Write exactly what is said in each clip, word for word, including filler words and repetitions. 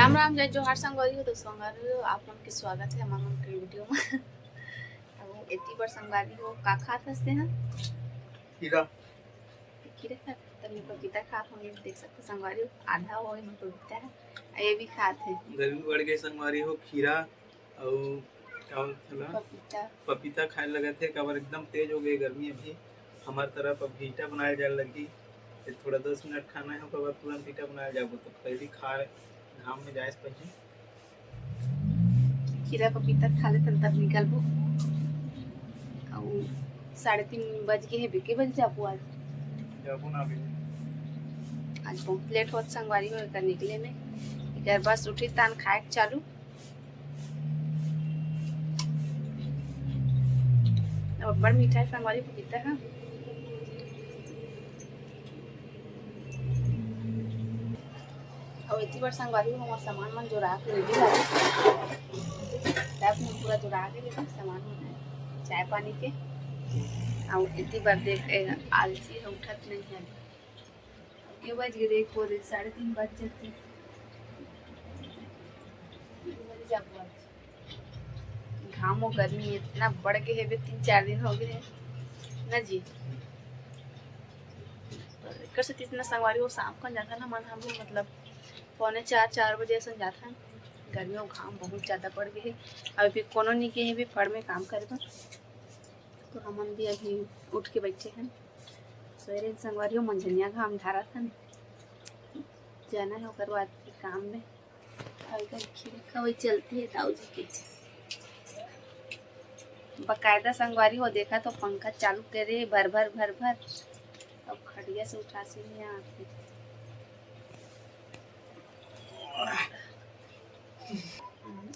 राम राम, जय जोहार संगवारी हो। तो संगवारी हो, आप मन के स्वागत है हमर मन के वीडियो में। अब एती बर संगवारी हो, का खात हस ते हा? खीरा। खीरा खात? तनी पपीता खात होंगे, देख सकते संगवारी हो, आधा हो गए पपीता है, ये भी खात है। गर्मी बढ़ गई संगवारी हो, खीरा अउ का होथे ला? पपीता। पपीता खाए लगत हे, काबर एकदम तेज हो गए गर्मी अभी। हमार तरफ अब ईटा बनाए जाए लगी, फिर थोड़ा दस मिनट खाना है, ओकर बाद तुरंत ईटा बनाए जाबो, तो पहली खा घाम में जाए से पहले। खीरा पपीता खा लेथन, तब निकलबो। अउ साढ़े तीन बज गए हे, बेके बज जाबो आज। जाबो ना अभी। आज बहुत लेट होत संगवारी हो एकर निकले में। एकर बस उठी तान खाए के चालू। अब बड़ मीठा है संगवारी पपीता है। अउ एती बर संगवारी हो, हमर सामान मन जोरा के रेडी हवे। टैप में पूरा जोरा के रेडी सामान मन है, चाय पानी के। अउ एती बर देख, ए, आलसी है, उठत नहीं है। के बज गए? देख, वो देख, साढ़े तीन बज जाते। के बजे जाबो आज? घाम और गर्मी इतना बढ़ गए है बे, तीन चार दिन हो गए है ना जी। एकर से इतना संगवारी हो, शाम का जाथन हमन, हम लोग मतलब पौने चार, चार बजे ऐसा जाथन। गर्मी और घाम बहुत ज़्यादा बढ़ गए है। अभी कोनो नहीं गए है बे फड़ में काम करे बर, तो हमन भी अभी उठ के बैठे हैं। सवेरे संगवारी हो, मंझनिया घाम धारत हन, जाना है ओकर बाद के काम में। अउ एकर खीरा खवई चलते है दाऊ जी के। बकायदा संगवारी हो, देखा तो पंखा चालू करे भर भर भर भर, अब खटिया से उठासी नहीं आते।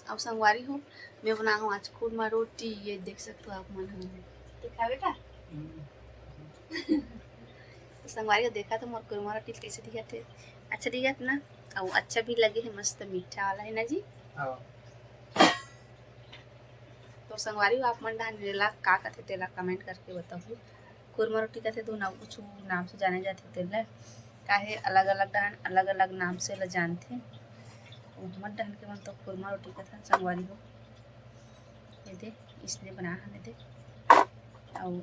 अउ संगवारी हो, मैं बनाए हूँ आज खुरमा रोटी, ये देख सकते हो आप मन ह। दिखा बेटा। तो संगवारी हो, देखा तो मोर खुरमा रोटी कैसे दिखत है, अच्छा दिखत ना? अउ अच्छा भी लगे है, मस्त मीठा वाला है ना जी? हाँ। तो संगवारी हो, आप मन डहान एला का कथे तेला कमेंट करके बताहू। खुरमा रोटी कथे तो ना कुछ नाम से जाने जाथे तेला, काहे अलग-अलग डहान अलग-अलग नाम से ला जानथे। तो हमर डहान के मन तो खुरमा रोटी कथन संगवारी हो। ये दे, इसने बना हन, ये दे। अउ